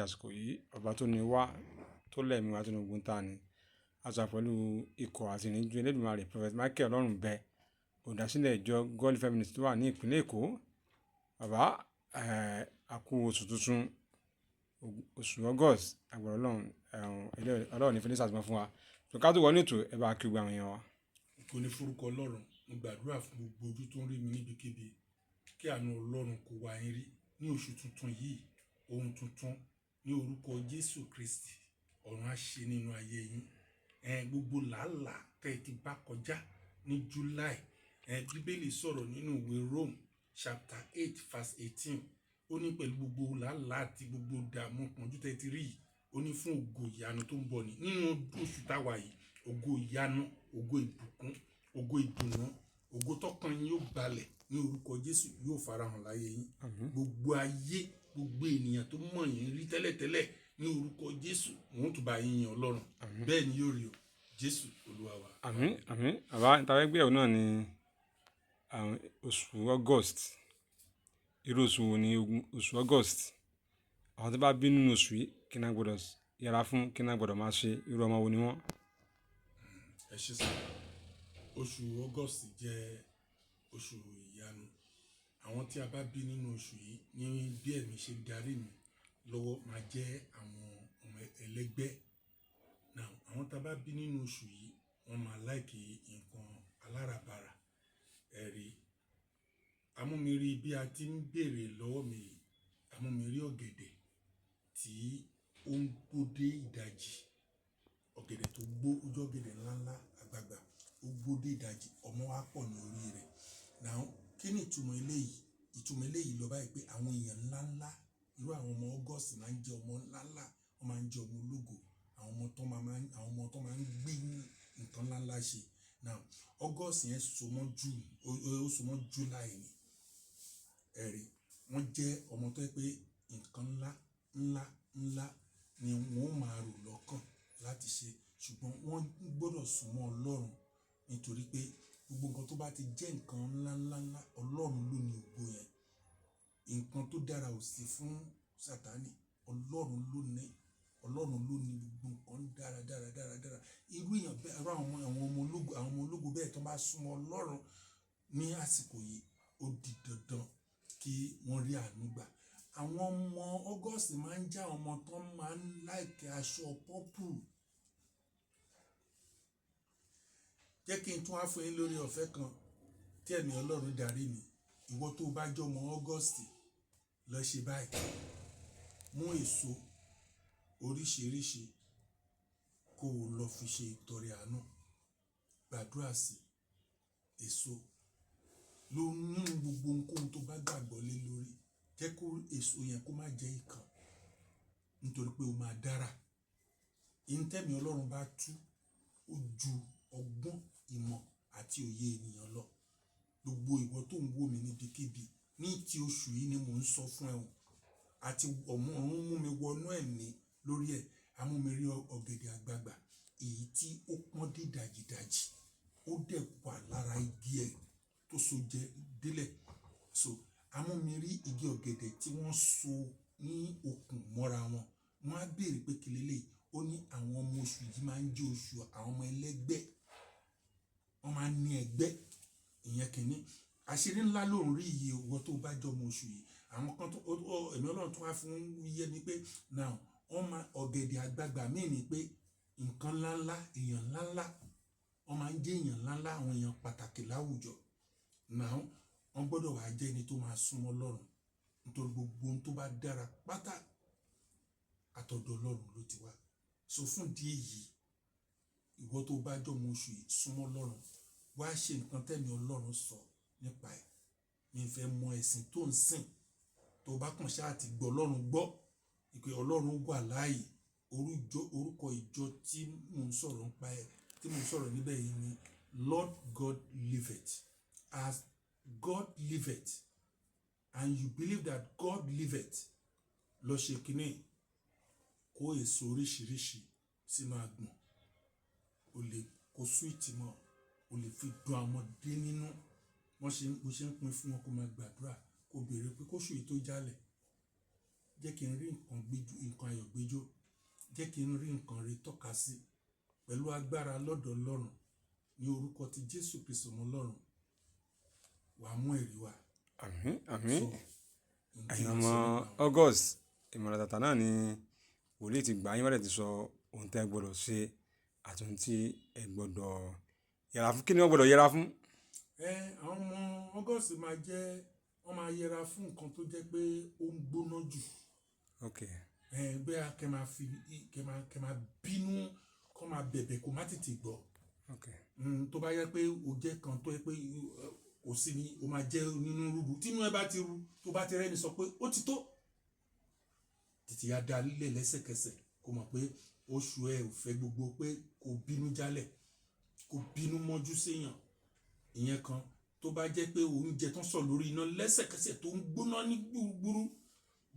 Àsìkò yìí, ọba tó ní wá, tó lẹ̀mí wá, tó ní ogun ta ni. A sọ pẹ̀lú ikọ̀ àti ìrìnjú Elédùmarè, Prophet Michael Ọlọ́runbẹ, olùdásílẹ̀ ìjọ God Feminist tó wà ní ìpínlẹ̀ Èkó. Bàbá, a kú oṣù tuntun, oṣù August, agbára Ọlọ́run, Ọlọ́run ní fi ní sàtìmọ́ fún wa. Tó ká tó wọnú ètò, ẹ bá kí gbogbo àwọn èèyàn wa. Ògo ní forúkọ Ọlọ́run. Mo gbàdúrà fún gbogbo ojú tó ń rí mi níbikíbi, kí àánú Ọlọ́run kó wá yín rí ní oṣù tuntun yìí. Ohun tuntun ní orúkọ Jésù Kristi, ọ̀run á ṣe nínú ayé yín. Gbogbo làálàá tẹ́ ẹ ti bá kọjá ní July, Bíbélì sọ̀rọ̀ nínú ìwé Rome chapter 8 verse 18. Ó ní pẹ̀lú gbogbo làálàá àti gbogbo ìdààmú pọ̀njú tẹ́ ẹ ti rí yìí, ó ní fún ògo ìyanu tó ń bọ̀ ní nínú oṣù táwa yìí, ògo ìyanu, ògo ìbùkún, ògo ìdùnnú, ògo tọkàn yín yóò balẹ̀ ní orúkọ Jésù yóò farahàn láyé yín. Gbogbo ayé, gbogbo ènìyàn tó mọ̀ yín rí tẹ́lẹ̀tẹ́lẹ̀, ní orúkọ Jésù, wọn ó tún bá yín yin Ọlọ́run. Bẹ́ẹ̀ ni yóò rí o. Jésù Olúwa wa. Àmín, àmín. Bàbá, ìta fẹ́ gbéyẹ̀wò náà ni àwọn oṣù August. Irú oṣù wo ni oṣù August? Àwọn tó bá bí nínú oṣù yìí, kí ni a gbọdọ̀ yẹra fún, kí ni a gbọdọ̀ máa ṣe, irú ọmọ wo ni wọ́n? Ẹ ṣé sir. Oṣù August jẹ́ oṣù ìyanu. Àwọn tí a bá bí nínú oṣù yìí, ní bí ẹ̀mí ṣe darí mi lọ́wọ́, máa jẹ́ àwọn ọmọ ẹlẹ́gbẹ́. Now, àwọn tí a bá bí nínú oṣù yìí, wọ́n máa like nǹkan aláràbarà. Ẹ̀rí, amúmiri bí a ti ń béèrè lọ́wọ́ mi yìí, amúmiri ọ̀gẹ̀dẹ̀ tí ó ń gbó dé ìdajì, ọ̀gẹ̀dẹ̀ tó gbó, ojú ọ̀gẹ̀dẹ̀ ńláńlá àgbagbà, ó gbó dé ìdajì, ọmọ wa pọ̀ ní orí rẹ̀. Now, kí ni ìtumọ̀ eléyìí? Ìtumọ̀ eléyìí lọ báyìí pé àwọn èèyàn ńláńlá, irú àwọn ọmọ August máa ń jẹ́ ọmọ ńláńlá, wọ́n máa ń jẹ́ ọmọ ológo, àwọn ọmọ tó máa ń gbé nǹkan ńláńlá ṣe. Now, August yẹn so mọ́ June, ó so mọ́ July ni. Ẹ̀rí, wọ́n jẹ́ ọmọ tó jẹ́ pé nǹkan ńlá, ńlá, ńlá ni wọ́n máa rò lọ́kàn láti ṣe, ṣùgbọ́n wọ́n gbọdọ̀ súnmọ́ Ọlọ́run, nítorí pé gbogbo nǹkan tó bá ti jẹ́ nǹkan ńlá, ńlá, ńlá, Ọlọ́run ló ní ògo yẹn. Nǹkan tó dára ò sí fún Sátánì. Ọlọ́run ló ní, Ọlọ́run ló ní gbogbo nǹkan dára, dára, dára, dára. Irú èèyàn bẹ́ẹ̀, irú àwọn ọmọ ológo bẹ́ẹ̀ tó bá súnmọ́ Ọlọ́run ní àsìkò yìí, ó di dandan kí wọ́n rí àánú gbà. Àwọn ọmọ August máa ń jẹ́ àwọn ọmọ tó máa ń like aṣọ purple. Jẹ́ kí n tún wá fún yín lórí ọ̀fẹ́ kan tí ẹ̀mí Ọlọ́run darí mi. Ìwọ tó bá jẹ́ ọmọ August, lọ ṣe báyìí. Mú èso oríṣiríṣi kó o lọ fi ṣe ìtọrẹ àánú. Gbàdúrà sí èso ló nínú gbogbo ohunkóhun tó bá gbàgbọ́ lé lórí. Jẹ́ kó èso yẹn kó má jẹ́ ìkan, nítorí pé ó máa dára. Ihun tẹ́mi Ọlọ́run bá tú, ó ju ọgbọ́n, ìmọ̀ àti òye ènìyàn lọ. Gbogbo ìwọ tó ń wò mí níbikíbi ní ti oṣù yìí ni mò ń sọ fún ẹ o. Àti ọ̀run mú mi wọnú ẹ̀mí lórí ẹ̀. Amúmiri ọ̀gẹ̀dẹ̀ àgbagbà èyí tí ó pọ́n dé dàjìdàjì, ó dẹ̀ wà lára igi ẹ̀ tó so jẹ délẹ̀. So amúmiri igi ọ̀gẹ̀dẹ̀ tí wọ́n so ní okùn mọ́ra wọn. Wọ́n á béèrè pé kí leléyìí. Ó ní àwọn ọmọ oṣù yìí máa ń jẹ́ oṣù àwọn ọmọ ẹlẹ́gbẹ́. Wọ́n máa ń ní ẹgbẹ́. Ìyẹn kìíní. Àṣírí ńlá ló ń rí iye ìwọ tó bá jẹ́ ọmọ oṣù yìí. Àwọn kan tó, ẹ̀mí Ọlọ́run tún wá fún yé mi pé now wọ́n máa ọ̀gẹ̀dẹ̀ àgbagbà míì ní pé nǹkan ńláńlá, èèyàn ńláńlá, wọ́n máa ń jẹ́ èèyàn ńláńlá, àwọn èèyàn pàtàkì láwùjọ. Now, wọ́n gbọdọ̀ wá jẹ́ ẹni tó máa súnmọ́ Ọlọ́run, nítorí gbogbo ohun tó bá dára pátá, àtọ̀dọ̀ Ọlọ́run ló ti wá. So fún ìdí èyí, ìwọ tó bá jẹ́ ọmọ oṣù yìí, súnmọ́ Ọlọ́run, wá ṣe nǹkan tẹ́mi Ọlọ́run sọ nípa ẹ̀. Mi fẹ́ mọ ẹ̀sìn tó ń sìn. Tó bá kàn ṣáà ti gbọ́ Ọlọ́run gbọ́, ìpè Ọlọ́run wà láàyè. Orúkọ ìjọ tí mò ń sọ̀rọ̀ nípa ẹ̀, tí mò ń sọ̀rọ̀ níbẹ̀ yìí ni Lord God Liveth. As God liveth, and you believe that God liveth, lọ ṣe kínní, kó èso oríṣiríṣi sínú agbọ̀n. O lè kó sweet mọ́, o lè fi dùn àwọn ọmọdé nínú. Wọ́n ṣe bó ṣe ń pín fún wọn, kó máa gbàdúrà, kó béèrè pé kóṣù yìí tó jálẹ̀. Jẹ́ kí n rí nǹkan gbéjó, nǹkan ayọ̀ gbéjó, jẹ́ kí n rí nǹkan rí tọ́ka sí pẹ̀lú agbára lọ́dọ̀ Ọlọ́run ní orúkọ ti Jésù Kristi ọmọ Ọlọ́run, wàá mú ẹ̀rí wá. Àmín, àmín. So, ohun tí Ẹ̀yin màá ọmọ sọ nípa wọn. August, ìmọ̀ràn tàtà náà ni wòlíì ti gbà yín, wọ́n dẹ̀ ti sọ ohun tẹ́ ẹ gbọ́dọ̀ ṣe àti ohun tí ẹ gbọ́dọ̀ yẹra fún. Kí ni wọ́n gbọ́dọ̀ yẹra fún? Ẹ àwọn ọmọ August máa jẹ́, wọ́n máa yẹra fún nǹkan tó jẹ́ pé ó ń gbóná jù. Ẹ bẹ́ẹ̀ kẹ́ máa fi, kẹ́ máa bínú, kọ́ máa bẹ̀bẹ̀ kó má tètè gbọ́. Tó bá yẹ pé o jẹ́ kan tó yẹ pé kò sí ni o máa jẹ́ nínú rúru, tínú ẹ bá ti ru, tó bá ti rẹ́ni sọ pé ó ti tó, tètè ya da lílẹ̀ lẹ́sẹ̀kẹsẹ̀, kó mọ̀ pé oṣù ẹ ò fẹ́ gbogbo pé kò bínú jálẹ̀, kò bínú mọ́jú séèyàn. Ìyẹn kan. Tó bá jẹ́ pé oúnjẹ tó ń sọ lórí iná lẹ́sẹ̀kẹsẹ̀ tó ń gbóná ní gbúgbúrú,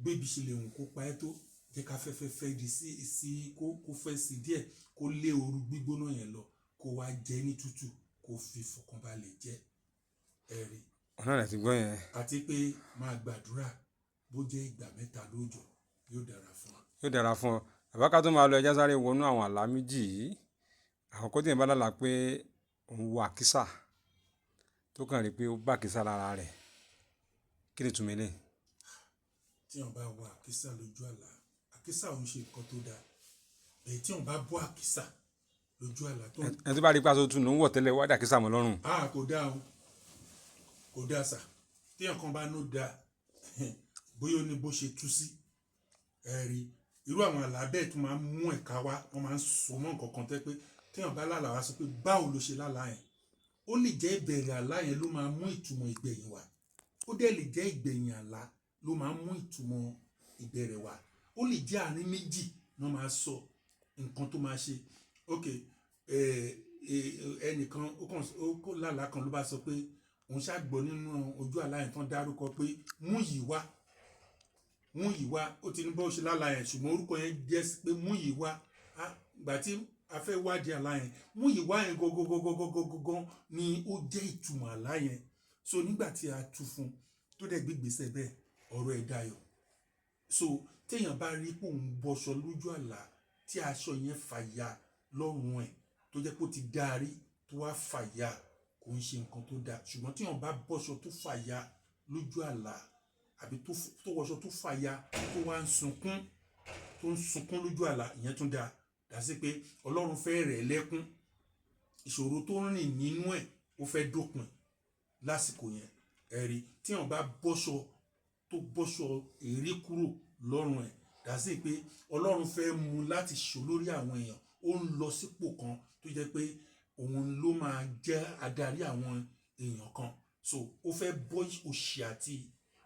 bébí ṣe lè hùn kó pa ẹ́ tó, jẹ́ ká fẹ́fẹ́ fẹ́ di sí, sí kó fẹ́ sí díẹ̀, kó lé ooru gbígbóná yẹn lọ, kó wá jẹ ní tútù, kó fi fọkànbalẹ̀ jẹ. Ẹ̀rí. Ọ̀nà rẹ̀ ti gbọ́ yẹn. Àti pé máa gbàdúrà bó jẹ́ ìgbà mẹ́ta lóòjọ́, yóò dára fún ọ. Yóò dára fún ọ. Bàbá, ká tó máa lọ, ẹja sáré wọnú àwọn àlá méjì yìí. Àkọ́kọ́, tí èèyàn bá lálàá pé òun wọ àkísà, tó kàn rí pé ó bá àkísà lára rẹ̀, kí ni ìtumọ̀ eléyìí? Tí èèyàn bá wọ àkísà lójú àlá, àkísà ò ń ṣe nǹkan tó dáa. Bẹ́ẹ̀ tí èèyàn bá bọ́ àkísà lójú àlá tó ń Ẹni tó bá rí pé aṣọ tuntun ló ń wọ̀ tẹ́lẹ̀, wá dà àkísà mọ́ lọ́rùn. Ah, kò dáa o, kò dáa sà. Tí èèyàn kan bá ní ó dáa, bóyá ó ní bó ṣe tú sí. Ẹ rí, irú àwọn àlá bẹ́ẹ̀ tó máa ń mú ẹ̀ka wá, wọ́n máa ń so mọ́ nǹkan kan tẹ́ pé tí èèyàn bá lálàá wá sọ pé báwo ló ṣe lálàá yẹn, ó lè jẹ́ ìbẹ̀rẹ̀ àlá yẹn ló máa mú ìtumọ̀ ìgbẹ̀yìn wá, ó dẹ̀ lè jẹ́ ìgbẹ̀yìn àlá ló máa mú ìtumọ̀ ìbẹ̀rẹ̀ wá, ó lè jẹ́ àárín méjì náà máa sọ nǹkan tó máa ṣe. Ok, ẹnìkan ó kàn ó kó lálàá kan ló bá sọ pé òun ṣàgbọ́ nínú ojú àlá yẹn tán dárúkọ pé Múyìwá, Múyìwá. Ó ti ní bó ṣe lálàá yẹn, ṣùgbọ́n orúkọ yẹn jẹ́ sí pé Múyìwá. Ìgbà tí a fẹ́ wádìí àlá yẹn, Múyìwá yẹn gangan ni ó jẹ́ ìtumọ̀ àlá yẹn. So nígbà tí a tú fún un tó dẹ̀ gbégbèsè bẹ́ẹ̀, ọ̀rọ̀ ẹ̀ dayọ̀. So téèyàn bá rí pé òun bọṣọ lójú àlá tí aṣọ yẹn fàya lọ́rùn ẹ̀, tó jẹ́ pé ó ti dárí tó wá fàya, kò ń ṣe nǹkan tó dáa. Ṣùgbọ́n téèyàn bá bọ́ṣọ tó fàya lójú àlá, àbí tó wọṣọ tó fàya tó wá ń sunkún, tó ń sunkún lójú àlá, ìyẹn tún dáa. Dá sí pé Ọlọ́run fẹ́ rẹ̀ lẹ́kún, ìṣòro tó ń rìn nínú ẹ̀ ó fẹ́ dópin lásìkò yẹn. Ẹ̀rí, téèyàn bá bọ́ṣọ tó bọ́ṣọ èrí kúrò lọ́rùn ẹ̀, dá sí pé Ọlọ́run fẹ́ mú láti ṣò lórí àwọn èèyàn, ó ń lọ sípò kan tó jẹ́ pé òun ló máa jẹ́ adarí àwọn èèyàn kan. So ó fẹ́ bọ́ òṣì àti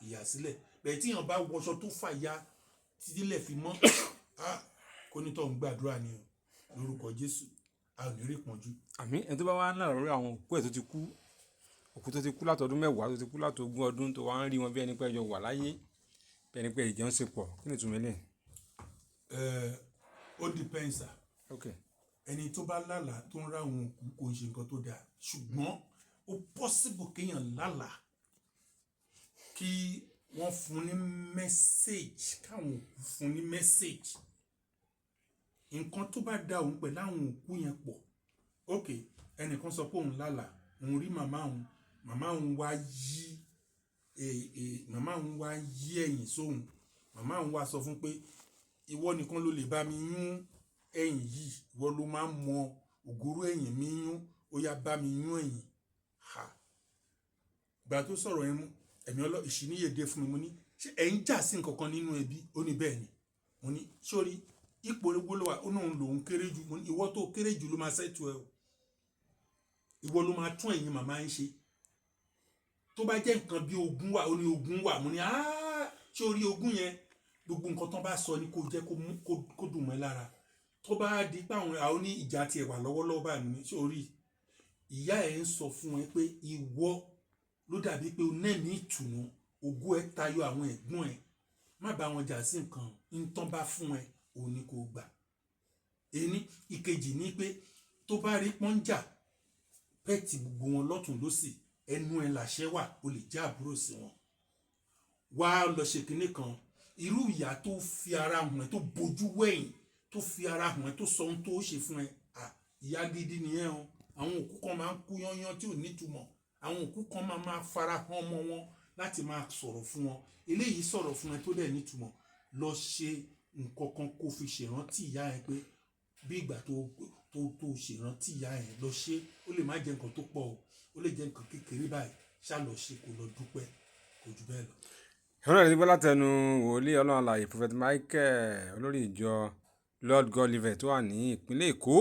ìyà sílẹ̀. Bẹ́ẹ̀ téèyàn bá wọṣọ tó fàya tílẹ̀ fi mọ́, kó ní tó ń gbàdúrà ni o, lórúkọ Jésù, a ò ní rí ìpọ́njú. Àmín. Ẹni tó bá wá ń lálàá lórí àwọn òkú ẹ̀ tó ti kú, òkú tó ti kú látọdún 10, tó ti kú láti 20 ọdún, tó wá ń rí wọn bí ẹni pé ẹjọ́ wà láyé, bí ẹni pé ìjọ ń ṣe pọ̀, kí ni ìtumọ̀ eléyìí? Ẹ ó depends sir. Ẹni tó bá lálàá tó ń rá àwọn òkú, kò ń ṣe nǹkan tó dáa, ṣùgbọ́n ó possible kéèyàn lálàá kí wọ́n fún ní message, káwọn òkú fún ní message, nǹkan tó bá da òun pẹ̀lú àwọn òkú yẹn pọ̀. Ok, ẹnìkan sọ pé òun lálàá, òun rí màmá òun, màmá òun wá yí ẹ̀yìn sóhun, màmá òun wá sọ fún pé ìwọ nìkan ló lè bá mi yún ẹ̀yìn yìí, ìwọ ló máa ń mọ ògóró ẹ̀yìn mi yún, ó yá bá mi yún ẹ̀yìn. Ha, ìgbà tó sọ̀rọ̀ yẹn, mú ẹ̀mí ọlọ́ ìṣíníyèdè fún mi. Mo ní, ṣé ẹ̀ ń jà sí nǹkan kan nínú ẹbí? Ó ní bẹ́ẹ̀ ni. Mo ní, sórí ipò owó ló wà? Ó náà lòun kéré jù. Mo ní, ìwọ tó kéré jù ló máa ṣètò ẹ o, ìwọ ló máa tún ẹ̀yìn màmá ń ṣe. Tó bá jẹ́ nǹkan bí ogún wà, ó ní ogún wà. Mo ní, ṣé orí ogún yẹn, gbogbo nǹkan tán bá sọ ni kó jẹ́ kó dùn mọ́ ẹ lára. Tó bá di pé àwọn ní ìjà tiẹ̀ wà lọ́wọ́lọ́wọ́ báyìí, mo ní, ṣé orí ìyá ẹ̀ ń sọ fún ẹ pé ìwọ ló dàbí pé o nẹ́ẹ̀mí ìtùnú, ògo ẹ tayọ àwọn ẹ̀gbọ́n ẹ, má bá wọn jà sí nǹkan ntán bá fún ẹ, òun ni kò gbà. Ení ìkejì ní pé tó bá rí pọ́njà pẹ́ẹ̀tì gbogbo wọn lọ́tùn lọ́sì, ẹnu ẹ làṣẹ wà, o lè jẹ́ àbúrò sí wọn, wá lọ ṣe kinní kan. Irú ìyá tó fi ara hàn ẹ́, tó bojú wẹ̀yìn, tó fi ara hàn ẹ́, tó sọ ohun tó ṣe fún ẹ, à ìyá gidi nìyẹn o. Àwọn òkú kan máa ń kú yányán tí ò nítumọ̀. Àwọn òkú kan máa máa fara hàn ọmọ wọn láti máa sọ̀rọ̀ fún wọn. Eléyìí sọ̀rọ̀ fún ẹ tó dẹ̀ nítumọ̀. Lọ ṣe nǹkan kan kó fi ṣèrántí ìyá yẹn, pé bí ìgbà tó ṣèrántí ìyá yẹn, lọ ṣe. Ó lè má jẹ́ nǹkan tó pọ̀ o, ó lè jẹ́ nǹkan kékeré báyìí. Ṣá lọ ṣe, kó lọ dúpẹ́, kò jù bẹ́ẹ̀ lọ. Ìwọ́n náà ti gbọ́ látẹnu wòlíì Ọlọ́run alààyè Prophet Michael, olórí ìjọ Lord God Live tó wà ní ìpínlẹ̀ Èkó.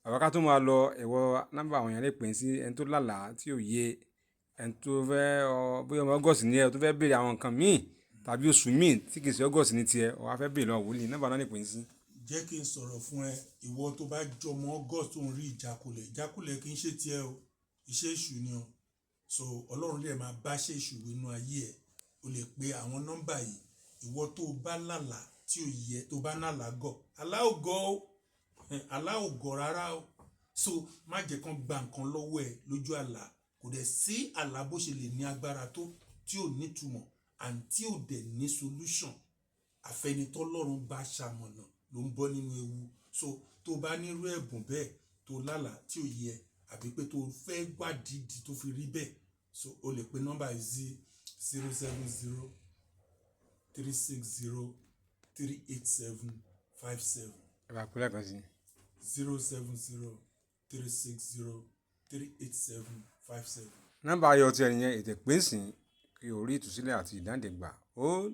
Bàbá, ká tó máa lọ, ẹ̀wọ̀ nọ́mbà àwọn èèyàn lè pè sí ẹni tó lálàá tí ò yé, ẹni tó fẹ́ ọ bóyá ọmọ August ní ẹ tó fẹ́ béèrè àwọn nǹkan míì tàbí oṣù míì tí kì í ṣe August ní tiẹ̀, ọ wá fẹ́ béèrè lọ́wọ́ wòlíì, nọ́mbà náà lè pè sí. Jẹ́ kí n sọ̀rọ̀ fún ẹ. Ìwọ tó bá jọmọ August tó ń rí ìjákulẹ̀, ìjákulẹ̀ kì í ṣe tiẹ̀ o, iṣẹ́ èṣù ni o. So Ọlọ́run dẹ̀ máa bá ṣe èṣù wínú ayé ẹ̀. O lè pe àwọn nọ́mbà yìí. Ìwọ tó bá lálàá tí ò yẹ, tó bá nálàá gọ̀, àlá ò gọ̀ o, àlá ò gọ̀ rárá o. So má jẹ́ kán gba nǹkan lọ́wọ́ ẹ lójú àlá. Kò dẹ̀ sí àlá bó ṣe lè ní agbára tó tí ò nítumọ̀ and tí ò dẹ̀ ní solution. Àfẹnitọ́lọ́run bá ṣamọ̀nà ló ń bọ́ nínú ewu. So tó bá nírú ẹ̀bùn bẹ́ẹ̀, tó lálàá tí ò yẹ, àbí pé tó fẹ́ wádìí tó fi rí bẹ́ẹ̀, so o lè pe nọ́mbà yìí sí 07036038757. Ẹ bá pè lẹ́ẹ̀kan sí. 07036038757. Nọ́mbà ayọ̀ tí ẹnìyẹn ètè pín sí kí o rí ìtúsílẹ̀ àti ìdáǹdè gbà. Ó dàbọ̀.